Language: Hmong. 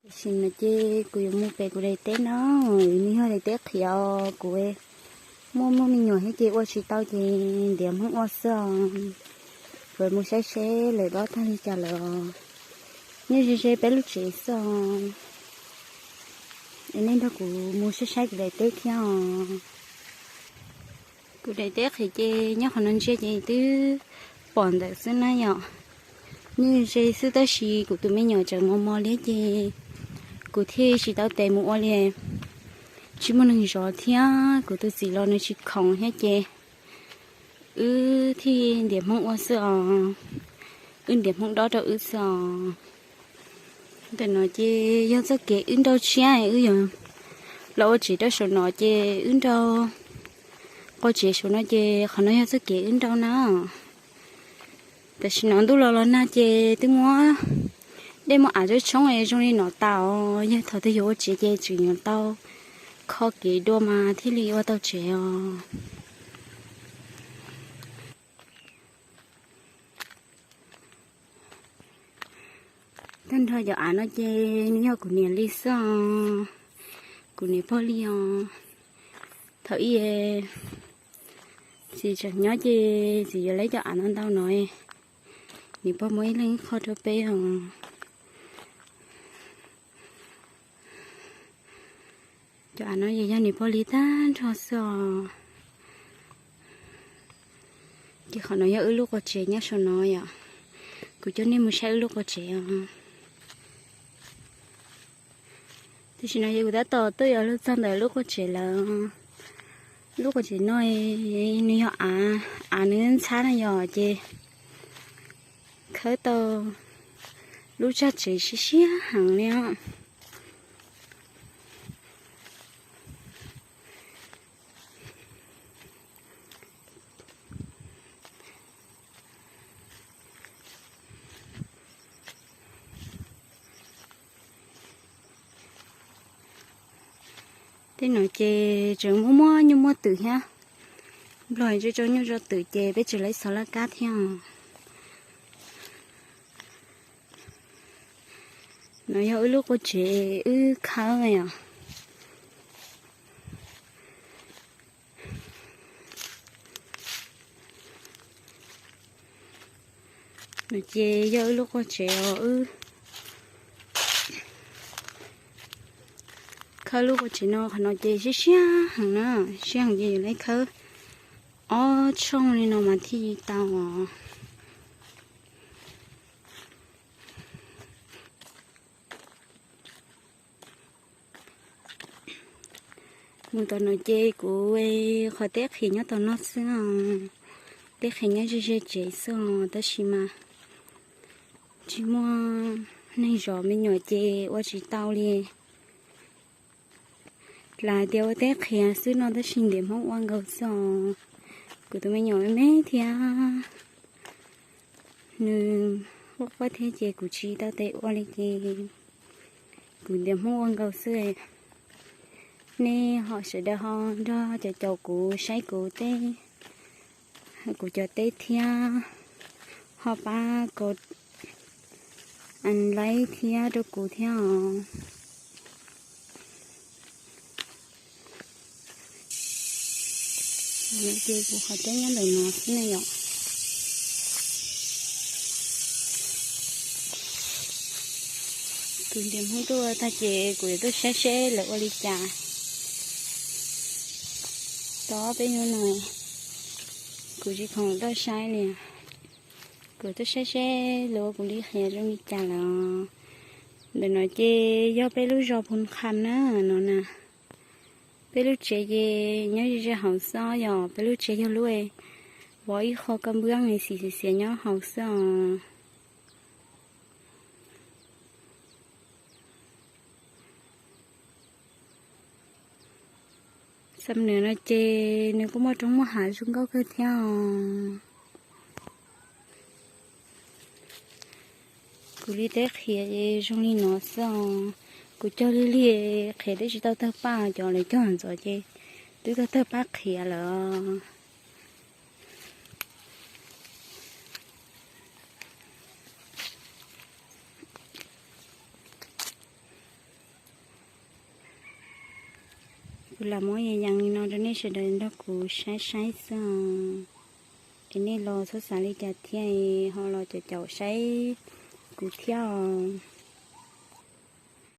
Tam sim no ces kuv yuav mus pem kuv daim teb no, nws yog daim teb qhiav, kuv muaj muaj me nyuam thiab ces ua tsis tau ces ntiav Hmoob ua xwb os. Kuv mus saib seb lawv dob tag li cas lawm os. Nyob ze ze peb lub tsev xwb os. Es nej nrog kuv mus saib saib kuv daim teb thiab os. Kuv daim teb qhiav ces nyob qhov no ntsia ces twb pom ntawm xwb na yom. Nyob ze xwb tab sis kuv tus me nyuam tseem mos mos liab ces kuv thiaj tsis tau tes mus ua li. Tsis muaj neeg zov thiab kuv tus txiv los nws tsis khoom thiab ces wb thiaj ntiav Hmoob ua xwb os. Wb ntiav Hmoob dob rau wb xwb os. Ntawm no ces yog txoj kev wb nrau tshiab, wb yuav los ua tsev rau saum no ces wb nrau qhov tsev saum no ces qhov no yog txoj kev wb nrau na. Tam sim no ntuj los los nag ces twb muab dej muab av tshoob tshoob zoo li no tas os. Yog thaum twg yuav ua tsev ces tseem yuav tau kho kev dua mas thiaj li ua tau tsev os. Tag nrho cov av no ces nws yog kuv niam li xwb os, kuv niam pog li os. Thaum ub txiv tseem nyob ces txiv yuav lawv cov av no ntau no, niam pog muab ib leeg ib qho rau peb os. Cov av no yog niam pog li tag nrho xwb os. Ces qhov no yog wb lub qua tsev nyob saum no yom. Kuv coj nej mus saib wb lub qua tsev os. Tam sim no ces kuv tab tom tuaj yuav luag txog ntawm lub qua tsev lawm. Lub qua tsev no nws yog av, av nws ntxhab na yom ces khawb tau lub tsag tsev siab siab heev li os. Tej no ces tseem muaj muaj nyuj muaj twm thiab. Nplog tso tso nyuj tso twm ces peb tseem lawv xov laj kab thiab os. No yog wb lub qua tsev wb khawb yom. No ces yog wb lub qua tsev os wb khawb lub qua tsev no, qhov no ces siab siab heev na, siab heev ces yuav lawv khawb ob tshooj li no mas thiaj li tau os. Mus tom no ces kuv qhov teb qhiav nyob tom no xwb os. Teb qhiav nyob ze ze tsev xwb os, tab sis mas tsis muaj neeg zov me nyuam ces ua tsis tau li. Lam tias ua teb qhiav xwb no tab sis ntiav Hmoob ua nkaus xwb os. Kuv tus me nyuam me me thiab nws quaj quaj thiab ces kuv tsis tau tes ua li ces kuv ntiav Hmoob ua nkaus xwb. Nej ho sawv daws ho nrog caum caum kuv saib kuv teb, kuv cov teb thiab ho pab kov like thiab rau kuv thiab os. Ces kuv qhov teb nyob ntawm no xwb ne yom. Kuv ntiav Hmoob tuaj tag ces kuv yuav tuaj saib seb lawv ua li cas. Tau peb hnub no kuv tsis khoom tuaj saib li. Kuv tuaj saib seb lawv ua kuv li qhia zoo li cas lawm. Ntawm no ces yog peb lub zos Phu Kham na, no na. Peb lub tsev ces nyob ze ze hauv xwb yom, peb lub tsev yog lub vov ib qho koj npwb xim xiav xiav nyob hauv xwb os. Xam nws no ces nws kuj muaj roob muaj hav zoo nkauj kawg thiab os. Kuv li teb qhiav zoo li no xwb os. Kuv cog lig lig qhiav twb tsis tau tawg paj, cov lawv cog ntxov ces twb tau tawg paj qhiav lawm. Kuv lam muab yees yees li no rau nej sawv daws nrog kuv saib saib xwb os. Es nej los txhob xav li cas thiab, ho los caum caum saib kuv thiab os.